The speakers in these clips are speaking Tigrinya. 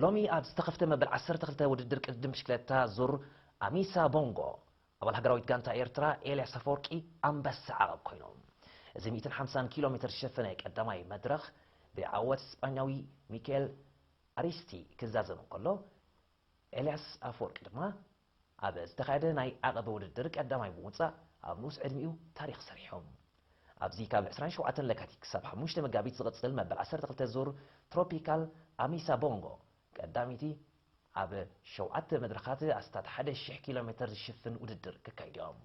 ሎሚ ኣብ ዝተኸፍተ መበል ዓሰርተ ክልተ ውድድር ቅድድም ብሽክለታ ዙር ኣሚሳ ቦንጎ፣ ኣባል ሃገራዊት ጋንታ ኤርትራ ኤልያስ ኣፈወርቂ ኣንበሳ ዓቐብ ኮይኑ። እዚ ሚእትን ሓምሳን ኪሎ ሜትር ዝሸፈነ ቀዳማይ መድረኽ ብዓወት ስጳኛዊ ሚካኤል ኣሪስቲ ክዛዘም እንከሎ፣ ኤልያስ ኣፈወርቂ ድማ ኣብ ዝተኻየደ ናይ ዓቐብ ውድድር ቀዳማይ ብምውጻእ ኣብ ንኡስ ዕድሚኡ ታሪኽ ሰሪሑ። ኣብዚ ካብ ዕስራን ሸውዓተን ለካቲት ክሳብ ሓሙሽተ መጋቢት ዝቕጽል መበል ዓሰርተ ክልተ ዙር ትሮፒካል ኣሚሳ ቦንጎ ቀዳመይቲ ኣብ ሸውዓተ መድረኻት ኣስታት ሓደ ሺሕ ኪሎ ሜትር ዝሽፍን ውድድር ክካይድ እዮም።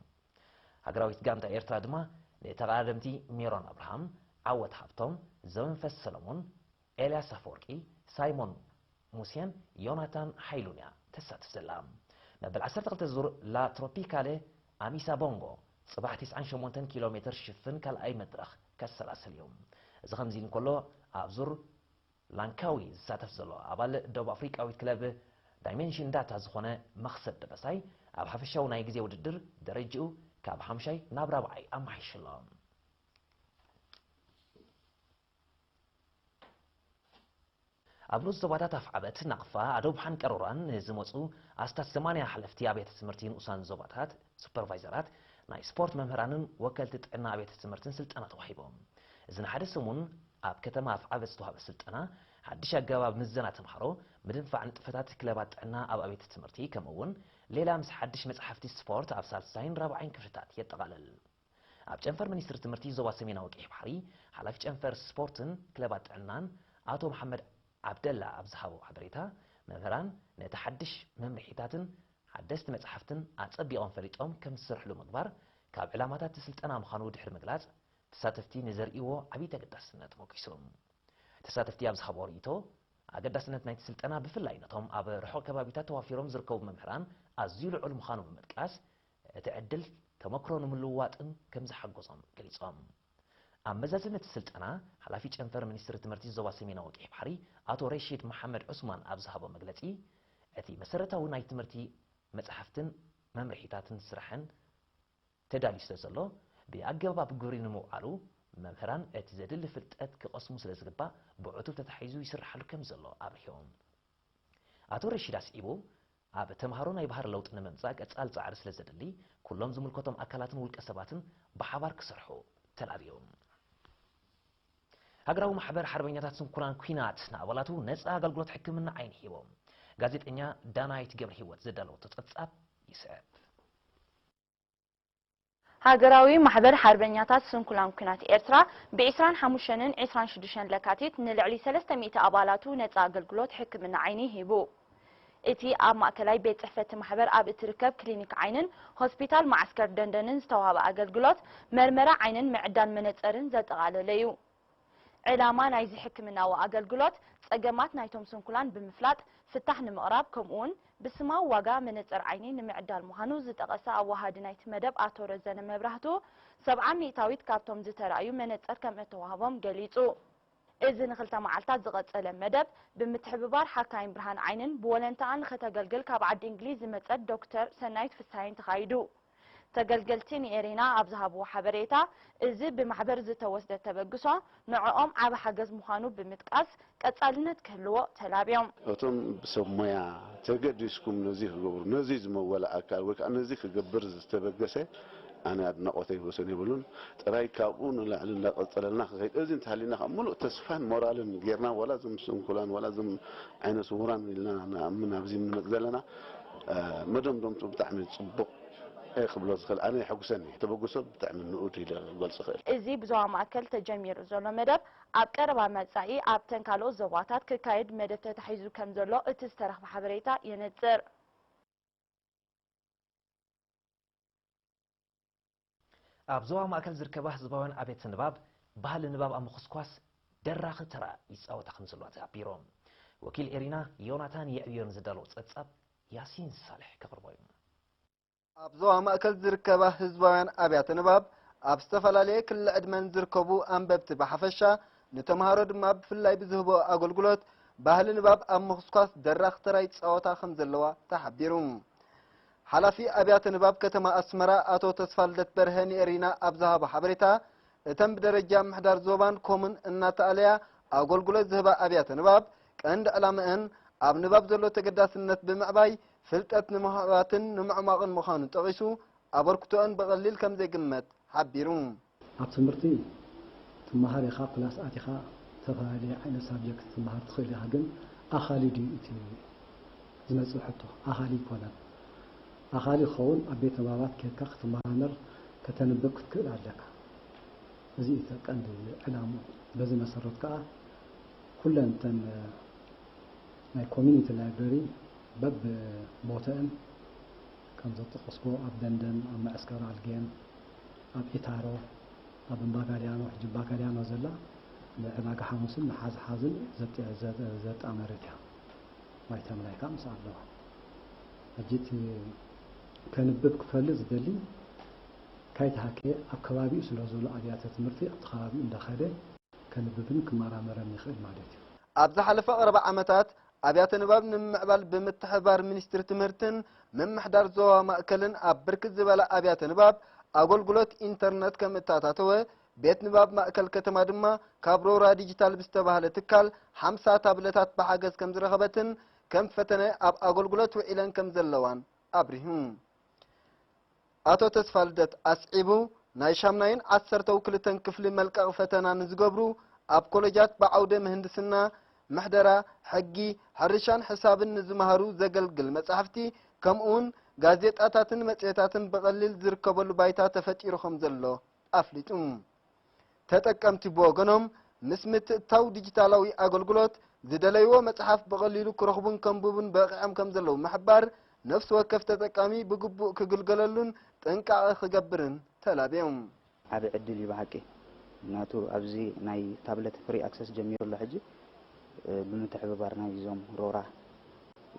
ሃገራዊት ጋንታ ኤርትራ ድማ ንተቐዳደምቲ ሜሮን ኣብርሃም፣ ዓወት ሃብቶም፣ ዘመንፈስ ሰለሙን፣ ኤልያስ ኣፈወርቂ፣ ሳይሞን ሙሴን ዮናታን ሓይሉን እያ ተሳትፍ ዘላ። መበል ዓሰርተ ክልተ ዙር ላ ትሮፒካለ ኣሚሳ ቦንጎ ጽባሕ ተስዓን ሸሞንተን ኪሎ ሜትር ሽፍን ካልኣይ መድረኽ ከሰላስል እዩ። እዚ ከምዚ እንከሎ፣ ኣብ ዙር ላንካዊ ዝሳተፍ ዘሎ ኣባል ደቡብ ኣፍሪቃዊት ክለብ ዳይሜንሽን ዳታ ዝኾነ መኽሰብ ደበሳይ፣ ኣብ ሓፈሻዊ ናይ ግዜ ውድድር ደረጃኡ ካብ ሓምሻይ ናብ ራብዓይ ኣመሓይሹ ኣሎ። ኣብ ንኡስ ዞባታት ኣፍዓበት፣ ናቕፋ፣ ኣደቡሓን ቀሮራን ንዝመጹ ኣስታት ሰማንያ ሓለፍቲ ኣብያተ ትምህርቲ ንኡሳን ዞባታት፣ ሱፐርቫይዘራት፣ ናይ ስፖርት መምህራንን ወከልቲ ጥዕና ኣብያተ ትምህርትን ስልጠና ተዋሂቦም። እዚ ንሓደ ሰሙን ኣብ ከተማ ኣፍዓበት ዝተዋህበ ስልጠና፣ ሓድሽ ኣገባብ ምዘና ተምሃሮ፣ ምድንፋዕ ንጥፈታት ክለባት ጥዕና ኣብ ኣብያተ ትምህርቲ፣ ከምኡ እውን ሌላ ምስ ሓድሽ መጽሓፍቲ ስፖርት ኣብ ሳልሳይን ራብዓይን ክፍልታት የጠቓልል። ኣብ ጨንፈር ሚኒስትሪ ትምህርቲ ዞባ ሰሜናዊ ቀይሕ ባሕሪ፣ ሓላፊ ጨንፈር ስፖርትን ክለባት ጥዕናን ኣቶ መሓመድ ዓብደላ ኣብ ዝሃቦ ሓበሬታ፣ መምህራን ነቲ ሓድሽ መምርሒታትን ሓደስቲ መጽሓፍትን ኣጸቢቖም ፈሊጦም ከም ዝሰርሕሉ ምግባር ካብ ዕላማታት እቲ ስልጠና ምዃኑ ድሕሪ ምግላጽ፣ ተሳተፍቲ ንዘርእይዎ ዓብዪ ተገዳስነት ሞጊሱ። ተሳተፍቲ ኣብ ዝሃብዎ ርእይቶ፣ ኣገዳስነት ናይቲ ስልጠና ብፍላይ ነቶም ኣብ ርሑቕ ከባቢታት ተዋፊሮም ዝርከቡ መምህራን ኣዝዩ ልዑል ምዃኑ ብምጥቃስ፣ እቲ ዕድል ተመክሮ ንምልውዋጥን ከም ዝሓገዞም ገሊጾም። ኣብ መዛዘሚ እቲ ስልጠና፣ ሓላፊ ጨንፈር ሚኒስትሪ ትምህርቲ ዞባ ሰሜናዊ ቀይሕ ባሕሪ ኣቶ ረሺድ መሓመድ ዑስማን ኣብ ዝሃቦ መግለጺ፣ እቲ መሰረታዊ ናይ ትምህርቲ መጻሕፍትን መምርሒታትን ስራሕን ተዳልዩ ስለ ዘሎ፣ ብኣገባብ ኣብ ግብሪ ንምውዓሉ መምህራን እቲ ዘድሊ ፍልጠት ክቐስሙ ስለ ዝግባእ ብዕቱብ ተታሒዙ ይስርሓሉ ከም ዘሎ ኣብሪሆም። ኣቶ ረሺድ ኣስዒቡ፣ ኣብ ተምሃሮ ናይ ባህሪ ለውጢ ንምምጻእ ቀጻሊ ጻዕሪ ስለ ዘድሊ፣ ኩሎም ዝምልከቶም ኣካላትን ውልቀ ሰባትን ብሓባር ክሰርሑ ተላብዮም። ሃገራዊ ማሕበር ሓርበኛታት ስንኩላን ኲናት ንኣባላቱ ነጻ ኣገልግሎት ሕክምና ዓይኒ ሂቦም። ጋዜጠኛ ዳናይት ገብረ ህይወት ዘዳለወቶ ጸብጻብ ይስዕብ። ሃገራዊ ማሕበር ሓርበኛታት ስንኩላን ኲናት ኤርትራ፣ ብ ዕስራን ሓሙሽተን ዕስራን ሽዱሽተን ለካቲት ንልዕሊ ሰለስተ ሚእቲ ኣባላቱ ነጻ ኣገልግሎት ሕክምና ዓይኒ ሂቡ። እቲ ኣብ ማእከላይ ቤት ጽሕፈት እቲ ማሕበር ኣብ እትርከብ ክሊኒክ ዓይንን ሆስፒታል መዓስከር ደንደንን ዝተዋህበ ኣገልግሎት፣ መርመራ ዓይንን ምዕዳል መነጸርን ዘጠቓለለ እዩ። ዕላማ ናይዚ ሕክምናዊ ኣገልግሎት፣ ጸገማት ናይቶም ስንኩላን ብምፍላጥ ፍታሕ ንምቕራብ፣ ከምኡውን ብስማዊ ዋጋ መነጸር ዓይኒ ንምዕዳል ምዃኑ ዝጠቐሰ ኣወሃዲ ናይቲ መደብ ኣቶ ረዘነ መብራህቱ፣ ሰብዓ ሚእታዊት ካብቶም ዝተራእዩ መነጸር ከም እተዋህቦም ገሊጹ። እዚ ንኽልተ መዓልታት ዝቐጸለ መደብ፣ ብምትሕብባር ሓካይም ብርሃን ዓይንን ብወለንታኣ ንኸተገልግል ካብ ዓዲ እንግሊዝ ዝመጸት ዶክተር ሰናይት ፍስሃየን ተኻይዱ። ተገልገልቲ ንኤሪና ኣብ ዝሃብዎ ሓበሬታ፣ እዚ ብማሕበር ዝተወስደ ተበግሶ ንዕኦም ዓቢ ሓገዝ ምዃኑ ብምጥቃስ፣ ቀጻልነት ክህልዎ ተላብዮም። እቶም ሰብ ሞያ ተገዲስኩም ነዚ ክገብሩ፣ ነዚ ዝመወለ ኣካል ወይ ከዓ ነዚ ክገብር ዝተበገሰ፣ ኣነ ኣድናቖተይ ወሰን የብሉን። ጥራይ ካብኡ ንላዕሊ እንዳቐጸለልና ክኸይድ፣ እዚ እንተሃሊና ከዓ ምሉእ ተስፋን ሞራልን ጌርና፣ ዋላ እዞም ስንኩላን፣ ዋላ እዞም ዓይነ ስውራን ኢልና ንኣምን ኣብዚ እንመጽእ ዘለና፣ መደምደምትኡ ብጣዕሚ ጽቡቕ እየ ክብሎ ዝኽእል። ኣነ የሐጉሰኒ። ተበግሶ ብጣዕሚ ንኡድ ኢለ ክገልጾ እኽእል። እዚ ብዞባ ማእከል ተጀሚሩ ዘሎ መደብ፣ ኣብ ቀረባ መጻኢ ኣብተን ካልኦት ዞባታት ክካየድ መደብ ተታሒዙ ከም ዘሎ እቲ ዝተረኽበ ሓበሬታ የነጽር። ኣብ ዞባ ማእከል ዝርከባ ህዝባውያን ኣብያተ ንባብ፣ ባህሊ ንባብ ኣብ ምኹስኳስ ደራኺ ተራ ይጻወታ ከም ዘለዋ ተሓቢሩ። ወኪል ኤሪና ዮናታን የዕብዮን ዘዳለዎ ጸብጻብ ያሲን ሳልሕ ከቕርቦ እዩ። ኣብ ዞባ ማእከል ዝርከባ ህዝባውያን ኣብያተ ንባብ፣ ኣብ ዝተፈላለየ ክሊ ዕድመን ዝርከቡ ኣንበብቲ ብሓፈሻ፣ ንተምሃሮ ድማ ብፍላይ ብዝህቦ ኣገልግሎት፣ ባህሊ ንባብ ኣብ ምኹስኳስ ደራኺ ተራ ይጻወታ ከም ዘለዋ ተሓቢሩ። ሓላፊ ኣብያተ ንባብ ከተማ ኣስመራ ኣቶ ተስፋልደት በርሀ ንኤሪና ኣብ ዝሃቦ ሓበሬታ፣ እተን ብደረጃ ምምሕዳር ዞባን ኮሙን እናተኣለያ ኣገልግሎት ዝህባ ኣብያተ ንባብ፣ ቀንዲ ዕላምአን ኣብ ንባብ ዘሎ ተገዳስነት ብምዕባይ ፍልጠት ንምዕባትን ንምዕማቕን ምዃኑ ጠቒሱ፣ ኣበርክቶአን ብቐሊል ከም ዘይግመት ሓቢሩ። ኣብ ትምህርቲ ትመሃር ኢኻ፣ ክላስ ኣቲኻ ዝተፈላለየ ዓይነት ሳብጀክት ትመሃር ትኽእል ኢኻ፣ ግን ኣኻሊ ድዩ እቲ ዝመጽእ ሕቶ? ኣኻሊ ይኮነን። ኣኻሊ ክኸውን ኣብ ቤት ንባባት ኬድካ ክትመራመር፣ ከተንብብ ክትክእል ኣለካ። እዚ እዩ እቲ ቀንዲ ዕላምኡ። በዚ መሰረት ከኣ ኩለን እተን ናይ ኮሚኒቲ ላይብረሪ በብቦተአን ከም ዘጠቐስኩ ኣብ ደንደን፣ ኣብ መዐስከር ኣልጌን፣ ኣብ ኢታሮ፣ ኣብ እምባጋልያኖ፣ ሕጂ እምባጋልያኖ ዘላ ንዕዳጋ ሓሙስን ንሓዝሓዝን ዘጥ-፣ ዘ-፣ ዘጣመረት እያ። ማይተም ላይ ከኣ ምስ ኣለዋ። ሕጂ እቲ ከንብብ ክፈሊ ዝደሊ ካይተሃከየ ኣብ ከባቢኡ ስለ ዘሎ ኣብያተ ትምህርቲ ኣብቲ ከባቢኡ እንዳኸደ ከንብብን ክመራመርን ይኽእል ማለት እዩ። ኣብ ዝሓለፈ ቀረባ ዓመታት ኣብያተ ንባብ ንምምዕባል ብምትሕብባር ሚኒስትሪ ትምህርትን ምምሕዳር ዞባ ማእከልን ኣብ ብርክት ዝበላ ኣብያተ ንባብ ኣገልግሎት ኢንተርነት ከም እተኣታተወ ቤት ንባብ ማእከል ከተማ ድማ ካብ ሮራ ዲጂታል ብዝተባህለ ትካል ሓምሳ ታብለታት ብሓገዝ ከም ዝረኸበትን ከም ፈተነ ኣብ ኣገልግሎት ውዒለን ከም ዘለዋን ኣብሪሁ። ኣቶ ተስፋልደት ኣስዒቡ፣ ናይ ሻምናይን ዓሰርተው ክልተን ክፍሊ መልቀቒ ፈተና ንዝገብሩ ኣብ ኮለጃት ብዓውደ ምህንድስና፣ ምሕደራ፣ ሕጊ፣ ሕርሻን ሕሳብን ንዝመሃሩ ዘገልግል መጻሕፍቲ ከምኡውን ጋዜጣታትን መጽሔታትን ብቐሊል ዝርከበሉ ባይታ ተፈጢሩ ከም ዘሎ ኣፍሊጡ። ተጠቀምቲ ብወገኖም፣ ምስ ምትእትታው ዲጂታላዊ ኣገልግሎት፣ ዝደለይዎ መጽሓፍ ብቐሊሉ ክረኽቡን ከንብቡን በቒዖም ከም ዘለዉ ምሕባር፣ ነፍሲ ወከፍ ተጠቃሚ ብግቡእ ክግልገለሉን ጥንቃቐ ክገብርን ተላብዮም። ዓቢ ዕድል እዩ ብሓቂ። ምኽንያቱ ኣብዚ ናይ ታብለት ፍሪ ኣክሰስ ጀሚሩ ኣሎ ሕጂ፣ እ፣ ብምትሕብባር ናይ እዞም ሮራ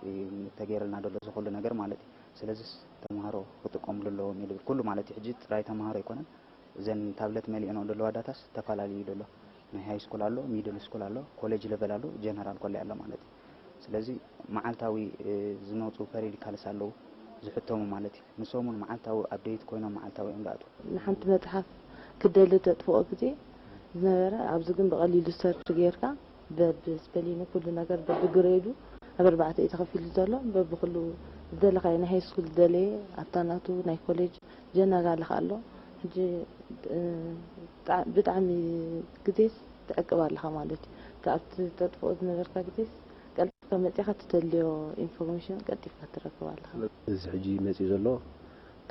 እዩ ተገይርልና ዘሎ እዚ ኩሉ ነገር ማለት እዩ። ስለዚስ ተምሃሮ ክጥቀምሉ ኣለዎም እየ ዝብል ኩሉ ማለት እዩ። ሕጂ ጥራይ ተምሃሮ ኣይኮነን፣ እዘን ታብለት መሊኦንኦ ዘለዋ ዳታስ ተፈላለዩ ዘሎ። ናይ ሃይ ስኩል ኣሎ፣ ሚድል ስኩል ኣሎ፣ ኮሌጅ ለቨል ኣሎ፣ ጀነራል ኮሌጅ ኣሎ ማለት እዩ። ስለዚ መዓልታዊ፣ እ፣ ዝመፁ ፐሪዲካልስ ኣለዉ ዝሕተሙ ማለት እዩ። ንሶም እውን መዓልታዊ ኣፕዴት ኮይኖም መዓልታዊ እዮም ዝኣትዉ። ንሓንቲ መጽሓፍ ክደሊ ተጥፍኦ ግዜ ዝነበረ፣ ኣብዚ ግን ብቐሊሉ ሰርች ጌርካ በብስፐሊኑ ኩሉ ነገር በብግሬዱ ኣብ ኣርባዕተ እዩ ተኸፊሉ ዘሎ። በብኩሉ ዝደለኻዮ ናይ ሃይ ስኩል ዝደለየ ኣብታ ናቱ ናይ ኮሌጅ ጀነራል ከ ኣሎ። ሕጂ፣ እ፣ ብጣ-፣ ብጣዕሚ ግዜስ ትዕቅብ ኣለኻ ማለት እዩ። እቲ ኣብቲ ተጥፍኦ ዝነበርካ ግዜስ ቀልጢፍካ መጺኻ ትደልዮ ኢንፎርሜሽን ቀልጢፍካ ትረክብ ኣለኻ። እዚ ሕጂ መጺኡ ዘሎ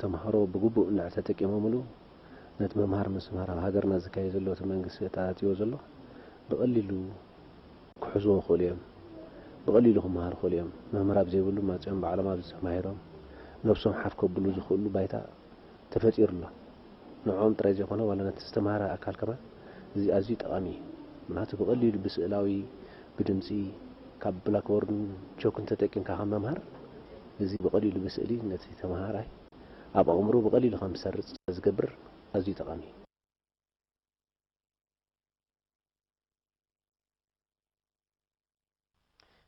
ተምሃሮ ብግቡእ እንድሕር ተጠቂሞምሉ ነቲ ምምሃር ምስትምሃር ኣብ ሃገርና ዝካየድ ዘሎ እቲ መንግስቲ ኣተኣታትዎ ዘሎ ብቐሊሉ ክሕዝዎ ይኽእሉ እዮም። ብቐሊሉ ክመሃሩ ይኽእሉ እዮም። መምህር ኣብ ዘይብሉ መጺኦም ባዕሎም ኣብዚ ተማሂሮም ነብሶም ሓፍ ከብሉ ዝኽእሉ ባይታ ተፈጢሩ ኣሎ። ንዕኦም ጥራይ ዘይኮነ ዋላ ነቲ ዝተምሃረ ኣካል ከማን እዚ ኣዝዩ ጠቓሚ እዩ። ምኽንያቱ ብቐሊሉ ብስእላዊ፣ ብድምጺ፣ ካብ ብላክቦርድን ቾክን ተጠቂምካ ካብ ምምሃር እዚ ብቐሊሉ ብስእሊ ነቲ ተምሃራይ ኣብ ኣእምሮ ብቐሊሉ ከም ዝሰርጽ ስለ ዝገብር ኣዝዩ ጠቓሚ እዩ።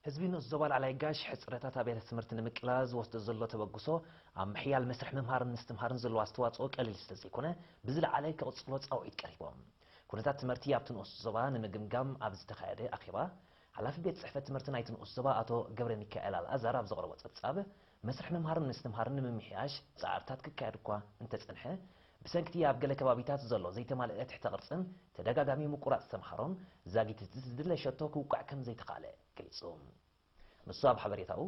ህዝቢ ንኡስ ዞባ ላዕላይ ጋሽ ሕጽረታት ኣብያተ ትምህርቲ ንምቅላል ዝወስዶ ዘሎ ተበግሶ ኣብ ምሕያል መስርሕ ምምሃርን ምስትምሃርን ዘለዎ ኣስተዋጽኦ ቀሊል ስለ ዘይኮነ ብዝለዓለ ክቕጽሎ ጻውዒት ቀሪቦም። ኩነታት ትምህርቲ ኣብቲ ንኡስ ዞባ ንምግምጋም ኣብ ዝተኻየደ ኣኼባ ሓላፊ ቤት ጽሕፈት ትምህርቲ ናይቲ ንኡስ ዞባ ኣቶ ገብረ ሚካኤል ኣልኣዛር ኣብ ዘቕረቦ ጸብጻብ መስርሕ ምምሃርን ምስትምሃርን ንምምሕያሽ ጻዕርታት ክካየድ እኳ እንተጸንሐ ብሰንክቲ ኣብ ገለ ከባቢታት ዘሎ ዘይተማልአ ትሕተ ቅርጽን ተደጋጋሚ ምቁራጽ ተምሃሮን ዛጊት እቲ ዝድለ ሸቶ ክውቃዕ ከም ዘይተኻእለ ገሊጹ። ንሱ ኣብ ሓበሬታኡ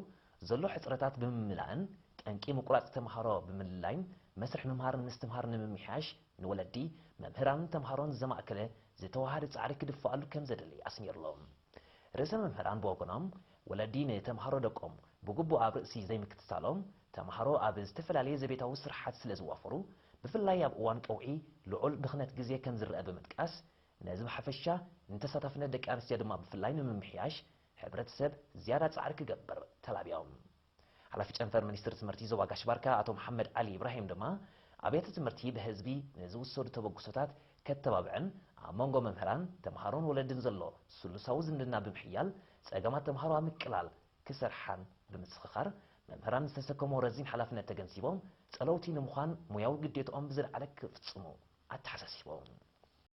ዘሎ ሕጽረታት ብምምላእን ጠንቂ ምቁራጽ ተምሃሮ ብምልላይን መስርሕ ምምሃርን ምስትምሃርን ንምምሕያሽ ንወለዲ፣ መምህራንን ተምሃሮን ዘማእከለ ዝተዋሃደ ጻዕሪ ክድፋኣሉ ከም ዘድሊ ኣስሚርሎም። ርእሰ መምህራን ብወገኖም ወለዲ ንተምሃሮ ደቆም ብግቡእ ኣብ ርእሲ ዘይምክትታሎም ተምሃሮ ኣብ ዝተፈላለየ ዘቤታዊ ስርሓት ስለ ዝዋፈሩ ብፍላይ ኣብ እዋን ቀውዒ ልዑል ብኽነት ግዜ ከም ዝረአ ብምጥቃስ ነዚ ብሓፈሻ ንተሳታፍነት ደቂ ኣንስትዮ ድማ ብፍላይ ንምምሕያሽ ሕብረተሰብ ዝያዳ ጻዕሪ ክገብር ተላብዮም። ሓላፊ ጨንፈር ሚኒስትሪ ትምህርቲ ዞባ ጋሽ ባርካ ኣቶ መሓመድ ዓሊ ኢብራሂም ድማ ኣብያተ ትምህርቲ ብህዝቢ ንዝውሰዱ ተበግሶታት ከተባብዕን ኣብ መንጎ መምህራን፣ ተምሃሮን ወለድን ዘሎ ስሉሳዊ ዝምድና ብምሕያል ጸገማት ተምሃሮ ኣብ ምቅላል ክሰርሓን ብምስኽኻር መምህራን ዝተሰከሞ ረዚን ሓላፍነት ተገንዚቦም ጸለውቲ ንምዃን ሙያዊ ግዴትኦም ብዝለዓለ ክፍጽሙ ኣተሓሳሲቦም።